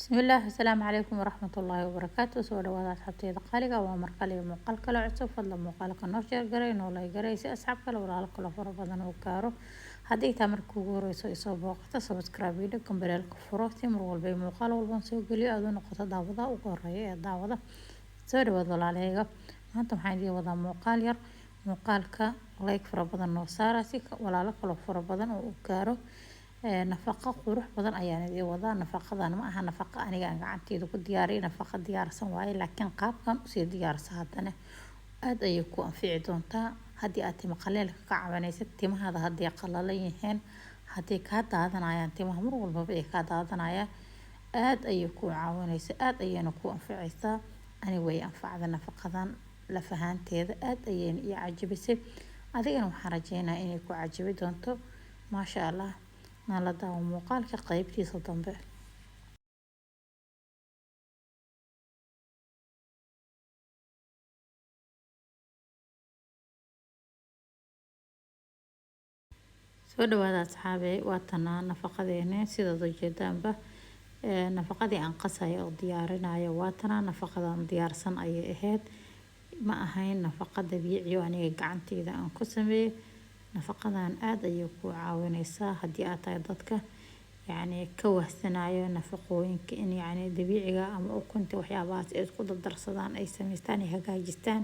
Bismillaah, asalaamu calaykum waraxmatullaahi wabarakaatu. Soo dhawaada asxaabteyda qaaliga, waa markale iyo muuqaal kale cusub. Fadlan muuqaalka noo share garay, noo like garay, si asxaab kale, walaalo kale fara badan uu gaaro. Haddii taa marka ugu horeyso isoo booqato, subscribe iyo gambaleelka furo, si mar walba iyo muuqaal walban soo geliyo aad u noqoto daawada ugu horeeya ee daawada. Soo dhawaad walaalahayga. Maanta waxaan idiin wadaa muuqaal yar. Muuqaalka like fara badan noo saara, si walaalo kale fara badan oo u gaaro. Nafaqo qurux badan ayaan idiin wadaa. Nafaqadan ma aha nafaqa aniga aan gacanteyda ku diyaariyay, nafaqa diyaarsan waaye, laakiin qaabkan usii diyaarsa haddana aada ayay ku anfici doontaa. Haddii aad timo qaleelka ka cabanaysid, timahaada hadday qalalan yihiin, hadday kaa daadanayaan timaha, mar walbaba ay kaa daadanayaan, aada ayay ku caawinaysaa, aada ayayna ku anficaysaa. Ani way anfacda nafaqadan laf ahaanteeda, aada ayayna ii cajabisay. Adigana waxaan rajeynayaa inay ku cajabi doonto. Maasha Allah, nala daawo muuqaalka qeybtiisa dambe. Soo dhawaada asxaabe, waa tanaa nafaqadeena. Sidaad ujeedaanba, nafaqadii aan qasayo oo diyaarinayo waa tanaa. Nafaqadan diyaarsan ayay ahayd, ma ahayn nafaqa dabiici oo aniga gacanteyda aan ku sameeyey. Nafaqadan aada ayay ku caawineysaa haddii aad tahay dadka yacni ka wahsanayo nafaqooyinka in yacni dabiiciga ama ukunta, waxyaabahaas ay isku dardarsadaan, ay sameystaan, ay hagaajistaan.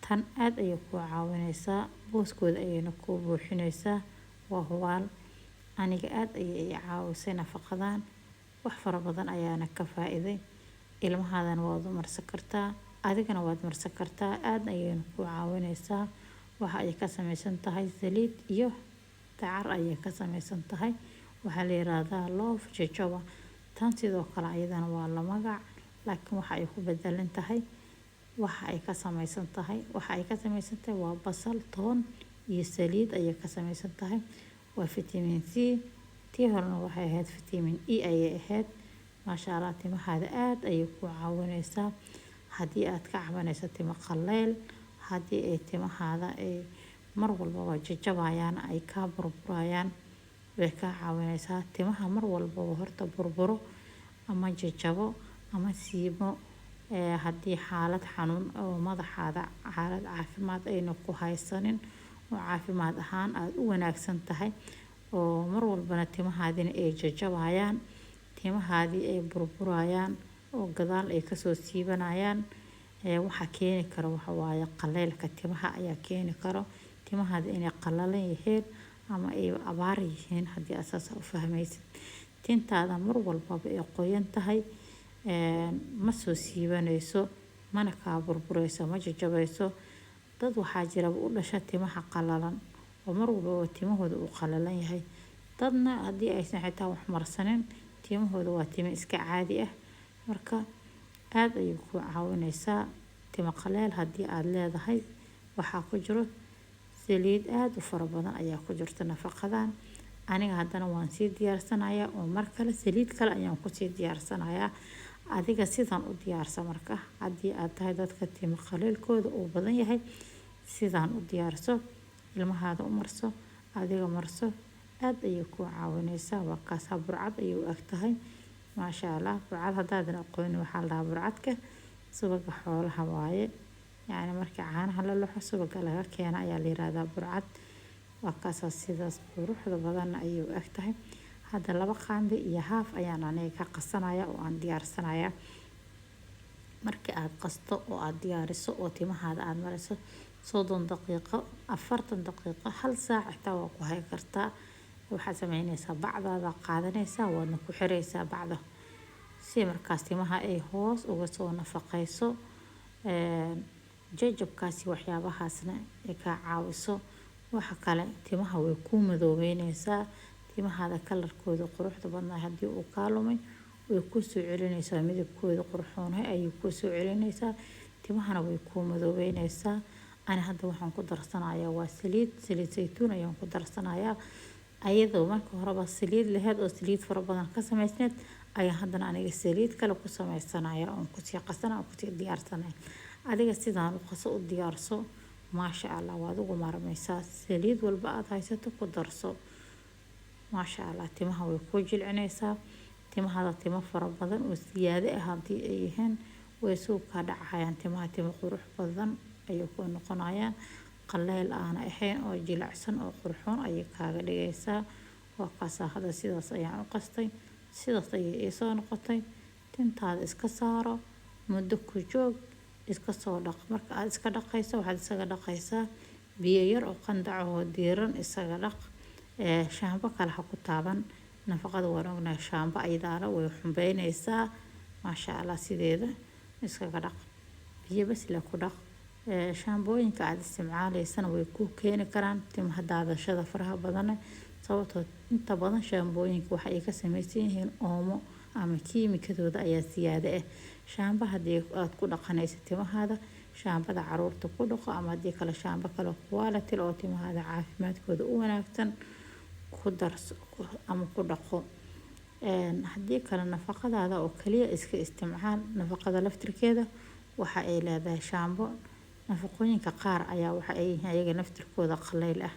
Tan aada ayay ku caawineysaa, booskooda ayayna ku buuxineysaa. Waa hubaal, aniga aada ayay i caawisay nafaqadan, wax fara badan ayaana ka faa-iiday. Ilmahaadana waad u marsan kartaa, adigana waad marsan kartaa, aada ayayna ku caawineysaa. Waxa ay ka sameysan tahay saliid iyo dacar ayay ka sameysan tahay. Waxaa la yiraahdaa love jojoba. Tan sidoo kale ayadana waa la magac, laakiin waxa ay ku bedelan tahay waxa ay ka sameysan tahay, waxa ay ka sameysan tahay waa basal, toon iyo saliid ayay ka sameysan tahay. Waa vitamin C. Tii horena waxay ahayd vitamin E ayay ahayd. Maasha Allah, timahaada aada ayay ku caawineysaa haddii aad ka cabanayso timo qaleyl, haddii ay timahaada ay mar walbaba jajabayaan, ay kaa burburayaan, way kaa caawineysaa. Timaha mar walbaba horta burburo ama jajabo ama siimo, haddii xaalad xanuun oo madaxaada, xaalad caafimaad ayna ku haysanin, oo caafimaad ahaan aada u wanaagsan tahay, oo mar walbana timahaadina ay jajabayaan, timahaadii ay burburayaan oo gadaal ay kasoo siibanayaan, waxaa keeni karo waxa waaye qaleylka timaha ayaa keeni karo. Timahaada inay qalalan yihiin ama ay abaar yihiin, haddii aad saas u fahmaysid, tintaada mar walbaba ay qoyan tahay, ma soo siibanayso, mana kaa burbureyso, ma jajabayso. Dad waxaa jiraba u dhasha timaha qalalan oo mar walbaba timahooda uu qalalan yahay. Dadna haddii aysan xitaa wax marsanin, timahooda waa timo iska caadi ah. Marka aada ayay ku caawineysaa timo qaleel haddii aada leedahay. Waxaa ku jiro saliid aada u fara badan ayaa ku jirta nafaqadan. Aniga haddana waan sii diyaarsanayaa oo mar kale saliid kale ayaan kusii diyaarsanayaa. Adiga sidan u diyaarsa. Marka haddii aad tahay dadka timo qaleelkooda uu badan yahay, sidaan u diyaarso, ilmahaada u marso, adiga marso, aada ayay ku caawineysaa. Waa kaasaa, burcad ayay u eg tahay. Maasha Allah. Burcad haddaadan aqoonin, waxaa la dhahaa burcadka subaga xoolaha waaye. Yacni markii caanaha la luxo, subaga laga keena ayaa la yiraahdaa burcad. Waa kaasaa, sidaas quruxda badanna ayay u eg tahay. Hadda 2 qaando iyo haaf ayaan aniga ka qasanaya oo aan diyaarsanaya. Markii aada qasto oo aada diyaariso oo timahaada aada mariso, 30 daqiiqo, 40 daqiiqo, hal saac xitaa waa ku hay kartaa. Waxaad sameyneysaa, bacdaada qaadanaysaa, waadna ku xireysaa bacda, si markaas timaha ay hoos uga soo nafaqeyso, jajabkaasi waxyaabahaasna ay kaa caawiso. Waxa kale, timaha way kuu madoobeyneysaa. Timahaada colorkooda quruxda badnaa haddii uu kaa lumay, way kuu soo celineysaa. Midabkooda qurxoonay ayay kuu soo celineysaa, timahana way kuu madoobeyneysaa. Ani hadda waxaan ku darsanayaa waa saliid, saliid saytuun ayaan ku darsanayaa. Ayadoo marka horeba saliid laheyd oo saliid fara badan ka sameysneed, ayaan haddana aniga saliid kale ku sameysanaya oon kusii qasana oon kusii diyaarsanaya. Adiga sidaan u qaso, u diyaarso. Maasha Allah, waad ugu maarmeysaa. Saliid walba aada haysato ku darso. Maasha Allah, timaha way kuu jilcineysaa. Timahaada timo fara badan oo siyaade ah haddii ay yihiin, way suuq ka dhacayaan timaha. Timo qurux badan ayay ku noqonayaan, qaleyl aan ahayn oo jilicsan oo qurxoon ayay kaaga dhigaysaa. Waa kaasaa, hadda sidaas ayaan u qastay, sidaas ayay iisoo noqotay. Tintaada iska saaro, muddo ku joog, iska soo dhaq. Marka aad iska dhaqayso, waxaad isaga dhaqaysaa biyo yar oo qandac oo diiran isaga dhaq. Shaambo kale ha ku taaban. Nafaqada waan ognahay, shaambo ayadaana way xumbeynaysaa. Maasha Allah, sideeda iskaga dhaq, biyo bas le ku dhaq. Shaambooyinka aad isticmaaleysana way ku keeni karaan timaha daadashada faraha badan, sababtoo inta badan shaambooyinka waxa ay ka samaysan yihiin oomo ama kiimikadooda ayaa siyaado ah. Shaamba haddii aad ku dhaqanayso timahaada, shaambada caruurta ku dhaqo, ama haddii kale shaambo kale quality oo timahaada caafimaadkooda u wanaagsan ku darso ama ku dhaqo. Haddii kale nafaqadaada oo kaliya iska isticmaal. Nafaqada laftirkeeda waxa ay leedahay shaambo. Nafaqooyinka qaar ayaa waxa ay yihiin ayaga naftirkooda qaleyl ah.